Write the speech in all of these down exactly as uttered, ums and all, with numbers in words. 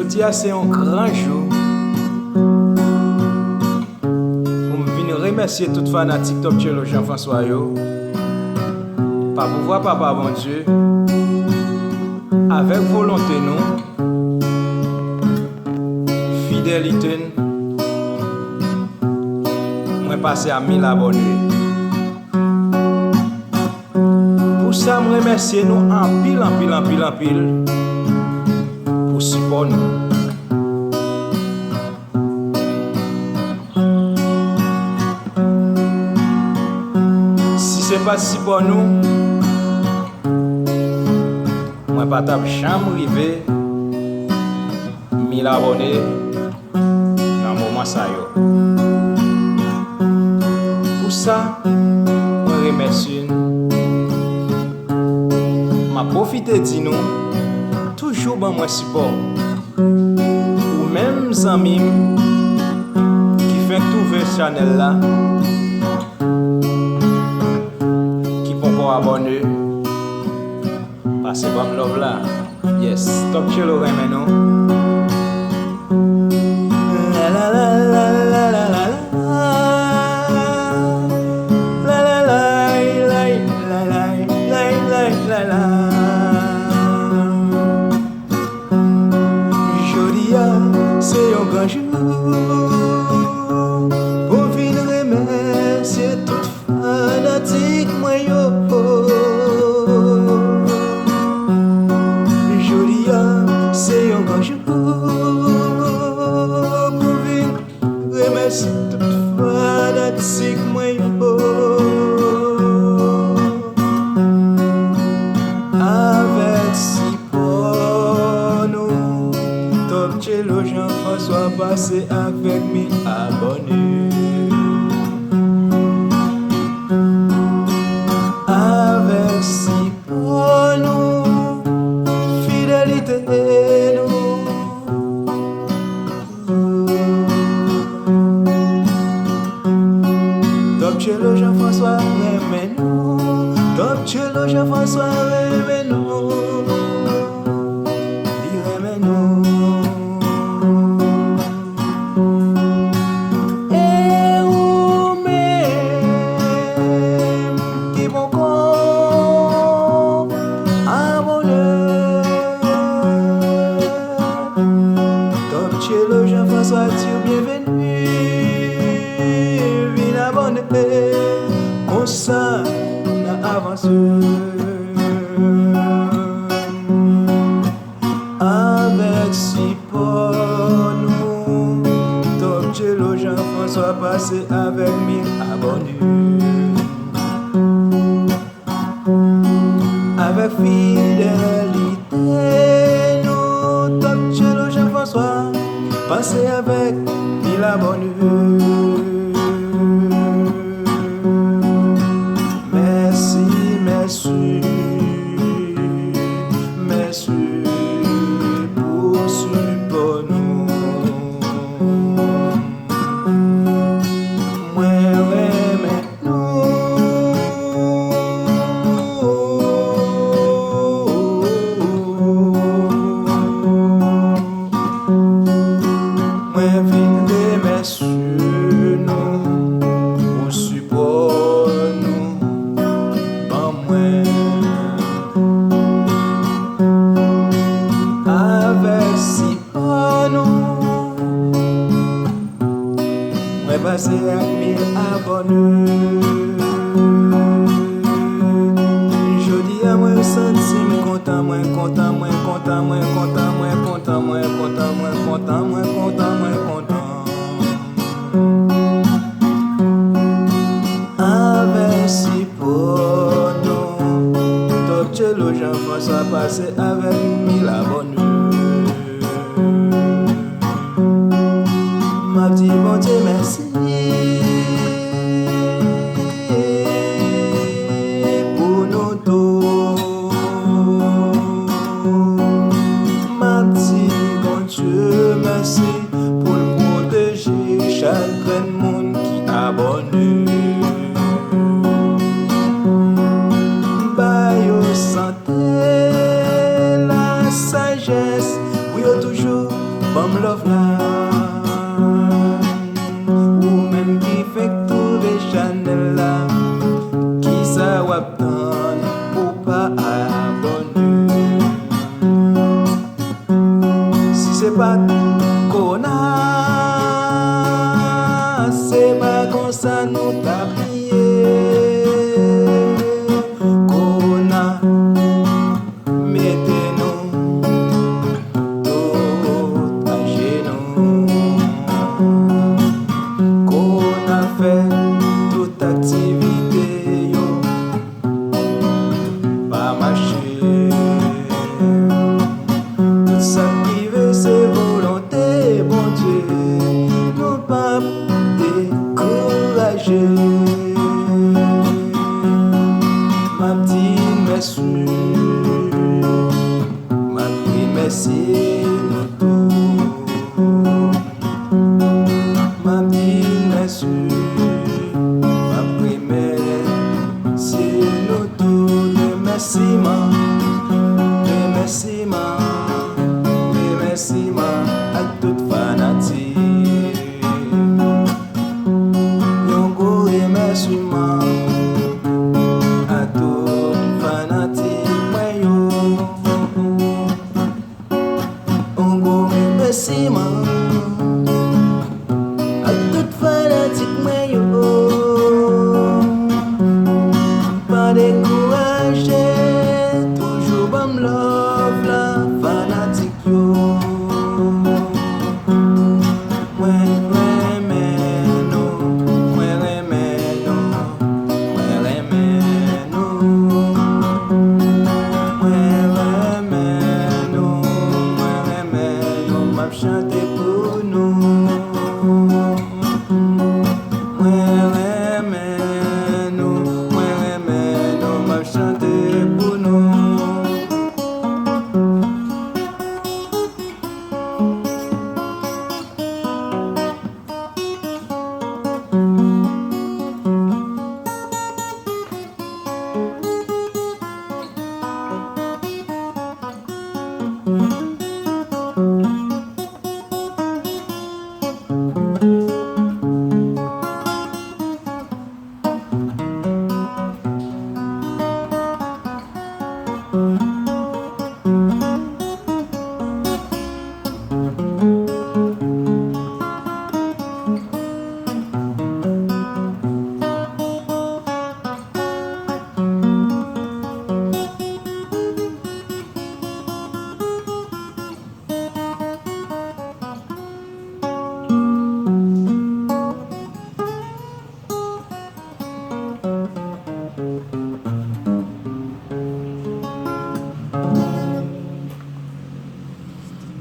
Jodi a se yon gran jou pou m vin remèsye tout fanatik Top Tchelo Jean François yo, pa pouvwa Papa Bondye, avèk volonte nou, fidelite n, mwen pase a mil abòne. Pou sa, m remèsye nou anpil, anpil, anpil, anpil pou sipò nou. Si se pa t sipò nou, mwen pa t ap janm rive mil abòne nan moman sa yo. Pou sa, mwen remèsye n. M ap pwofite di nou, toujou ban mwen sipò. Ou menm zanmi m ki fenk twouve chanèl la, ki poko abòne, pase ban m love la. Yes, Top Tchelo renmen nou. La la la la la la la la. La la la la la la la la. Jodi a, se yon gran jou pou vin remèsye tout fanatik mwen yo. Jodi a, se yon gran jou pou vin remèsye tout fanatik mwen yo. Avèk sipò nou, Top Tchelo Jean François pase avèk mil abòne. Avèk sipò nou, fidelite nou. Top Tchelo Jean François renmen nou. Top Tchelo Jean François renmen nou. Li renmen nou. E ou menm ki poko abòne, Top Tchelo Jean François di w byenveni. Vin abòne, konsa n a avanse. Avèk sipò nou, Top Tchelo Jean François pase avèk mil abòne. Avèk fidelite nou, Top Tchelo Jean François pase avèk mil abòne. Mèsi, mèsi, mèsi pou sipò nou. Mwen renmen nou. Mwen vin remèsye nou pou sipò nou ban mwen. Avèk sipò nou, mwen pase ak mil abòne. Jodi a mwen santi m kontan, mwen kontan, mwen kontan, mwen kontan, mwen kontan, mwen kontan, mwen kontan, mwen kontan, mwen kontan. Avèk sipò nou, Top Tchelo Jean François pase avèk mil abòne. M ap di Bondye mèsi pou nou tou. M ap di Bondye mèsi pou l pwoteje chak grenn moun ki abòne. Ba yo sante, lasajès, Mèsi nou tou. M ap di mèsi. M ap remèsye nou tou. Remèsiman, remèsiman, remèsiman ak tout fanatik. Yon gwo remèsiman a tout fanatik mwen yo. Yon gwo remèsiman a tout fanatik mwen yo. Pa dekouraje, toujou ban m love la, fanatik yo. Mwen renmen nou, mwen renmen nou, mwen renmen nou. Mwen renmen nou, mwen renmen nou, m ap chante pou nou. Mwen renmen nou, mwen renmen nou, m ap chante pou nou.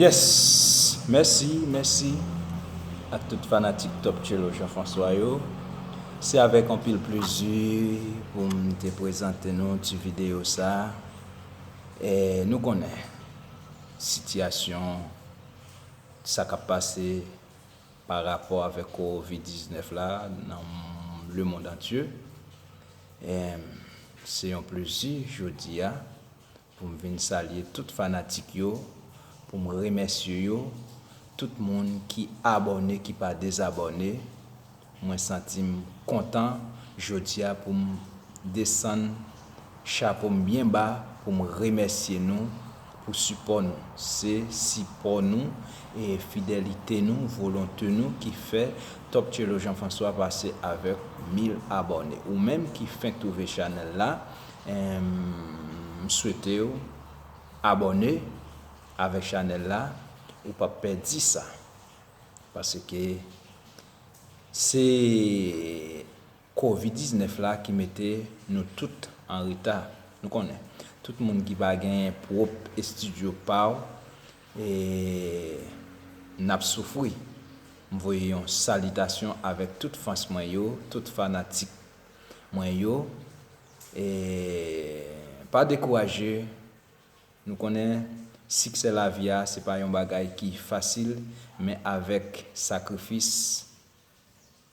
Yes, mèsi, mèsi ak tout fanatik Top Tchelo Jean François yo. Se avèk anpil plezi pou m te prezante nou ti videyo sa. E nou konnen sitiyasyon, sa k ap pase pa rapò avèk kovid diznèf la nan lemonn antye. Em, se yon plezi jodi a pou m vin salye tout fanatik yo, pou m remèsye yo, tout moun ki abòne, ki pa dezabòne. Mwen santi m kontan jodi a pou m desann chapo m byen ba pou m remèsye nou pou sipò nou. Se sipò nou e fidelite nou, volonte nou ki fè Top Tchelo Jean François pase avèk mil abòne. Ou menm ki fenk twouve chanèl la, em, m swete w abòne avèk chanèl la, ou p ap pèdi sa. Paske se kovid diznèf la ki mete nou tout an reta. Nou konnen, tout moun ki pa genyen pwòp estidyo pa w, e n ap soufri. M voye yon salitasyon avèk tout fans mwen yo, tout fanatik mwen yo. E pa dekouraje. Nou konnen siksè lavi a, se pa yon bagay ki fasil, men avèk sakrifis,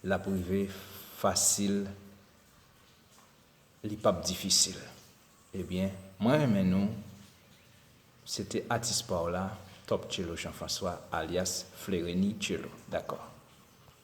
l ap rive fasil, li p ap difisil. Ebyen, mwen renmen nou, se te atis pa w la, Top Tchelo Jean François, alyas Flereny Tchelo. Dakò.